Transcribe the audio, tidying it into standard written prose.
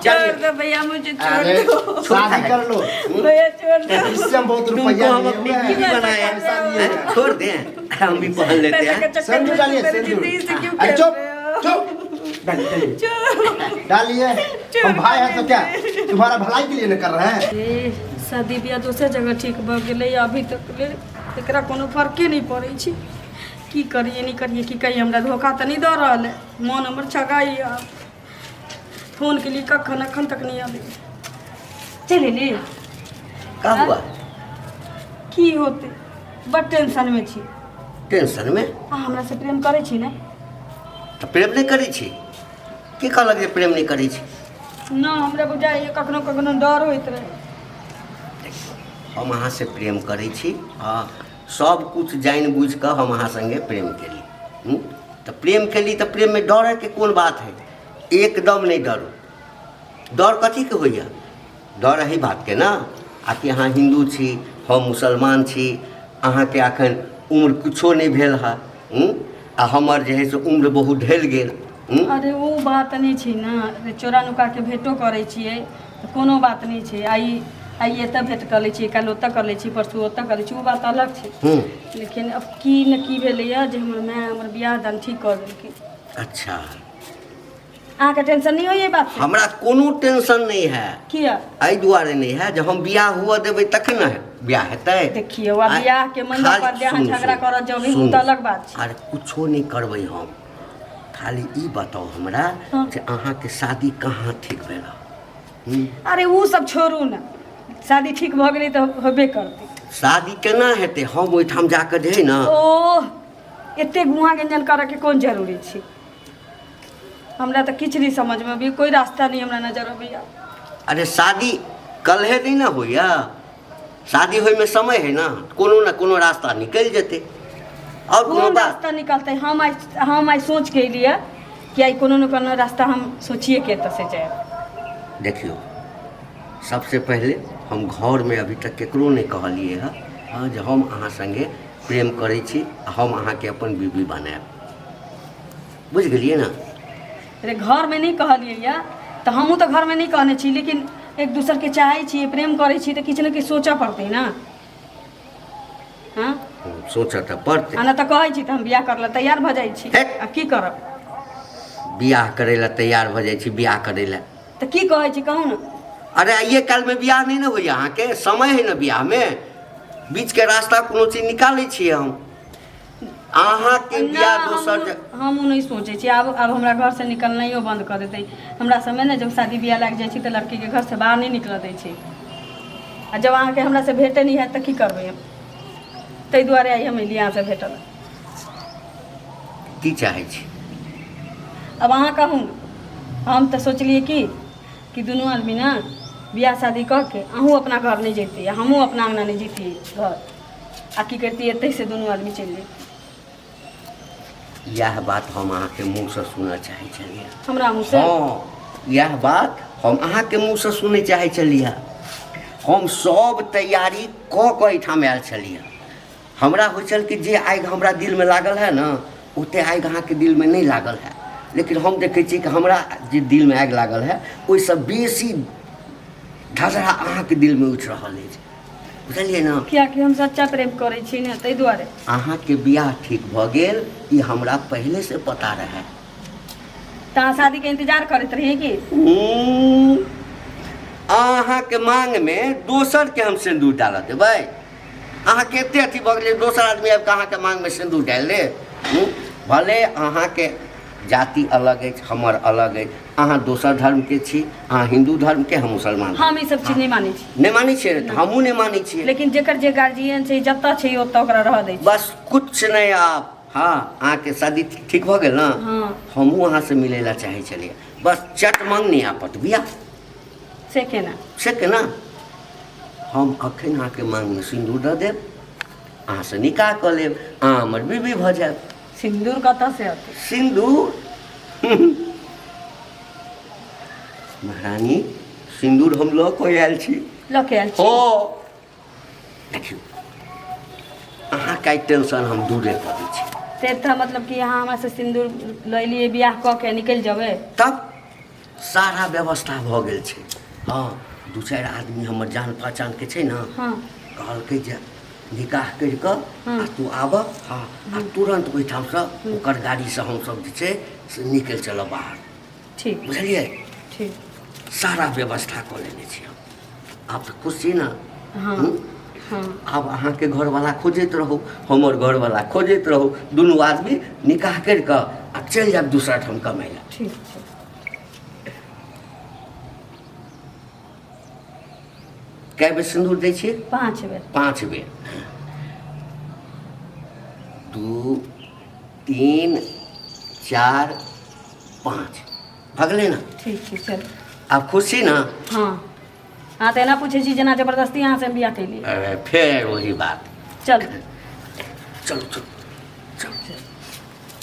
छोड़ दो भैया, मुझे छोड़ अरे दो। शादी कर लो। भैया छोड़ दो। इससे हम बहुत तुमको रुपया हम लिए अपनी हुए हैं। बीवी बनाए हैं। पैसा लिए हुए हैं। छोड़ दें, हम भी पहन लेते पैसे हैं। के चक्कर सिंदूर में डालिए, तुम मेरी सिंदूर। जिंदगी से क्यों अरे खेल चुप रहे हो? चुप, डालिए, डालिए। छोड़। डालिए। हम भाई हैं तो क्या तुम्हारा भलाई के लिए न कर रहे हैं? ए, शादी बियाह दोसर जगह ठीक भऽ गेलै, अभी तक ले एकरा कोनो फर्के नहि पड़ै छै। की करिए, नहि करिए, की कहिए, हमरा धोखा तऽ नहि दऽ रहल है? मन हमर छगाइए। फोन के लिए कखन अखन तक नहीं आबै। चलि एली? का हुआ? की होतै, बड टेंशनमे छी। टेंशन में? अहाँ हमरा से प्रेम करै छी ने? तऽ प्रेम नहि करै छी? के कहलक जे प्रेम नहि करै छी? न, हमरा बुझाइए कखनो कखनो डर होइत रहै। हम अहाँसँ प्रेम करै छी आ सब किछु जानि बुझि कऽ हम अहाँ सङ्गे प्रेम केली। तऽ प्रेम केली तऽ प्रेममे डरैके कोन बात हइ? एकदम नहि डरू। डर कथीके होइए? डर एहि बातके ने आ कि अहाँ हिन्दू छी, हम मुसलमान छी। अहाँके एखन उम्र किछो नहि भेल हँ आ हमर जे हइ से उम्र बहुत ढलि गेल। अरे ओ बात नहि छै ने, चोरा नुकाके भेटो करै छियै तऽ कोनो बात नहि छै। आइ आइ एतऽ भेँट कऽ लै छियै, काल्हि ओतऽ कऽ लै छियै, परसू ओतऽ कऽ लै छियै, ओ बात अलग छै। लेकिन अब की ने की भेलैए जे हमर माय हमर बियाह दान ठीक कऽ देलकै। अच्छा। अहाँके टेंशन नहि होइए बात से? हमरा कोनो टेंशन नहि है। किया? एहि दुआरे नहि है जे हम बियाह हुअ देबै तखन ने बियाह हेतै। देखियौ, आब बियाह के मंडप पर जे अहाँ सुनू, झगड़ा सुनू, करऽ जेबै ओ सुनू। तऽ अलग बात छै। अरे कुछो नहि करबै हम, खाली ई बताउ हमरा जे अहाँके शादी कहाँ ठीक भेल? अरे ओ सब छोड़ू ने, शादी ठीक भऽ गेलै तऽ होबे करतै। शादी केना हेतै? हम ओहिठाम जाकऽ जे है ने। ओह, एते गुहा गंजन करऽके कोन जरूरी छै? हमरा तऽ किछु नहि समझमे अबैया, कोइ रास्ता नहि हमरा नजर अबैया। अरे शादी कल्हे नहि ने होइया, शादी होइमे समय है ने, कोनो ने कोनो रास्ता निकलि जेतै। आओर कोनो कोन बात रास्ता निकलतै? हम आइ सोच के एलियै कि आइ कोनो ने कोनो रास्ता हम सोचिए के एतऽ से जायब। देखियौ, सबसे पहिले हम घरमे अभी तक ककरो नहि कहलियै हँ, हँ, जे हम अहाँ सङ्गे प्रेम करै छी आ हम अहाँके अपन बीबी बनायब। बुझि गेलियै ने? अरे घरमे नहि कहलियै यऽ तऽ हमहूँ तऽ घरमे नहि कहने छी, लेकिन एक दोसरके चाहै छियै, प्रेम करै छी तऽ किछु ने किछु सोचऽ पड़तै ने। हँ, सोचऽ तऽ पड़तै। आ नहि तऽ कहै छी तऽ हम बियाह करै लए तैयार भऽ जाइ छी। हेक। आ की करब? बियाह करै लए तैयार भऽ जाइ छी, बियाह करै लए। तऽ की कहै छी, कहू ने। अरे आइए काल्हिमे बियाह नहि ने होइए अहाँके, समय है ने बियाहमे। बीचके रास्ता कोनो चीज निकालै छियै हम अहाँके ना, बियाह दोसर हम ओ नहि सोचै छी। आब हमरा घरसँ निकलनाइयो बन्द कऽ देतै। हमरा सबमे ने जब शादी बियाह लागि जाइ छै तऽ लड़कीके घरसँ बाहर नहि निकलऽ दै छै। आ जब अहाँके हमरासँ भेटे नहि हैत तऽ की करबै हम? ताहि दुआरे आइ हम एलियै अहाँसँ भेटल। की चाहै छी? आब अहाँ कहू ने। हम तऽ सोचलियै कि कि दुनू आदमी ने बियाह शादी कऽ के अहूँ अपना घर नहि जैतियै, हमहूँ अपना अङ्गना नहि जैतियै घर, आ की करतियै, एतहिसँ दुनू आदमी चलि जैतियै। इएह बात हम अहाँके मुँहसँ सुनऽ चाहै छलियै। हमरा मुँहसँ? हँ, इएह बात हम अहाँके मुँहसँ सुनय चाहै छलियै। हम सब तैयारी कऽ कऽ एहिठाम आयल छलियै। हमरा होइ छल कि जे आगि हमरा दिलमे लागल है ने, ओते आगि अहाँके दिलमे नहि लागल है, लेकिन हम देखै छियै कि हमरा जे दिलमे आगि लागल है ओहिसँ बेसी धधरा अहाँके दिलमे उठि रहल अछि। बुझलियै ने? कियाकि हम सच्चा प्रेम करै छी ने, ताहि दुआरे। अहाँके बियाह ठीक भऽ गेल ई हमरा पहिलेसँ पता रहै। तऽ अहाँ शादीके इंतजार करैत रहियै की? अहाँके मांगमे दोसरके हम सिन्दूर डालऽ देबै? अहाँके एते अथी भऽ गेलै, दोसर आदमी आबि कऽ अहाँके मांगमे सिन्दूर डालि देत? भले अहाँके जाति अलग अछि, हमर अलग अछि, अहाँ दोसर धर्मके छी, अहाँ हिन्दू धर्मके, हम मुसलमान। हम ई सब चीज नहि मानै छी। नहि मानै छियै? तऽ हमहूँ नहि मानै छियै। लेकिन जेकर जे गार्जियन छै, जतऽ छै ओतऽ ओकरा रहऽ दै छै। बस कुछ नहि आब। हँ, अहाँके शादी ठीक भऽ गेल ने? हँ। हमहूँ अहाँसँ मिलै लए चाहै छलियै। बस चट मङ्गनी आ पट बियाह। से केना? से केना? हम अखन अहाँके माँगमे सिन्दूर दऽ देब, अहाँसँ निकाह कऽ लेब, अहाँ हमर बीबी भऽ जायब। सिन्दूर कतऽ से अतै? सिन्दूर महारानी, सिन्दूर हम लऽ कऽ आयल छी। लऽ के आयल छी? ओ देखियौ, अहाँके आइ टेंशन हम दूरे कऽ दै छी। से तऽ मतलब कि अहाँ हमरा से सिन्दूर लऽ एलियै, बियाह कऽ के निकलि जेबै? तब सारा व्यवस्था भऽ गेल छै। हँ, दू चारि आदमी हमर जान पहचानके छै ने। कहलकै जे निकाह करि कऽ आ तू आबह। हँ, आ तुरन्त ओहिठामसँ ओकर गाड़ीसँ हमसभ जे छै से निकलि चलब बाहर। ठीक। बुझलियै? ठीक। सारा व्यवस्था कऽ लेने छी हम। आब तऽ खुश छी ने? हँ। हूँ? हँ। आब अहाँके घरवला खोजैत रहू, हमर घरवला खोजैत रहू, दुनू आदमी निकाह करि कऽ आ चलि जायब दोसरा ठाम कमाइ लए। ठीक छै। कए बेर सिन्दूर दै छियै? 5 बेर। 5 बेर। 2 3 4 5 भगलै ने? ठीक छै, चल। आब खुशी ने? हँ, अहाँ तऽ एना पूछै छी जेना जबरदस्ती अहाँसँ हम बियाह केलियै। अरे फेर वही बात। चल। चलू चलू चलू।